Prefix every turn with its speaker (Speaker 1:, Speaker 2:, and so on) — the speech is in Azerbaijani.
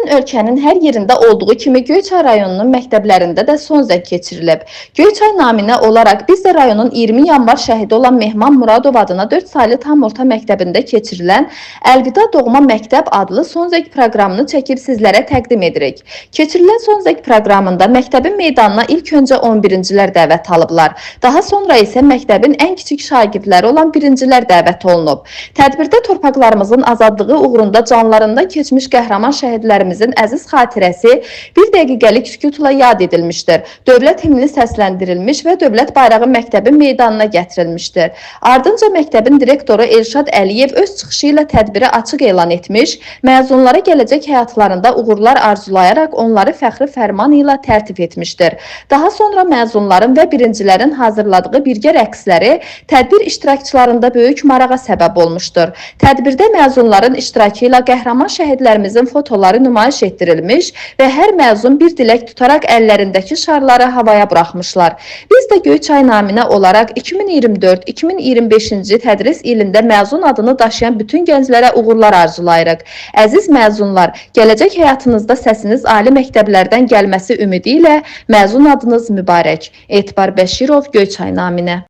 Speaker 1: gün ölkənin hər yerində olduğu kimi Göyçay rayonunun məktəblərində də son zəng keçirilib. Göyçay naminə olaraq biz də rayonun 20 yanvar şəhidi olan Mehman Muradov adına 4 saylı tam orta məktəbində keçirilən Əlvida Doğma Məktəb adlı son zəng proqramını çəkib sizlərə təqdim edirik. Keçirilən son zəng proqramında məktəbin meydanına ilk öncə 11-cilər dəvət alıblar. Daha sonra isə məktəbin ən kiçik şagirdləri olan birincilər dəvət olunub. Tədbirdə torpaqlarımızın azadlığı uğrunda canlarından keçmiş qəhrəman şəhidlərimizin əziz xatirəsi bir dəqiqəlik sükutla yad edilmişdir. Dövlət himni səsləndirilmiş və dövlət bayrağı məktəbin meydanına gətirilmişdir. Ardınca məktəbin direktoru Elşad Əliyev öz çıxışı ilə tədbiri açıq elan etmiş, məzunlara gələcək həyatlarında uğurlar arzulayaraq onları fəxri fərman ilə təltif etmişdir. Daha sonra məzunların və birincilərin hazırladığı birgə rəqsləri tədbir iştirakçılarında böyük marağa səbəb olmuşdur. Tədbirdə məzunların iştirakı ilə qəhrəman şəhidlərimizin fotoları nümayiş etdirilmiş və hər məzun bir dilək tutaraq əllərindəki şarları havaya buraxmışlar. Biz də Göyçay naminə olaraq 2024-2025-ci tədris ilində məzun adını daşıyan bütün gənclərə uğurlar arzulayırıq. Əziz məzunlar, gələcək həyatınızda səsiniz ali məktəblərdən gəlməsi ümidi ilə məzun adınız mübarək. Etibar Bəşirov, Göyçay naminə.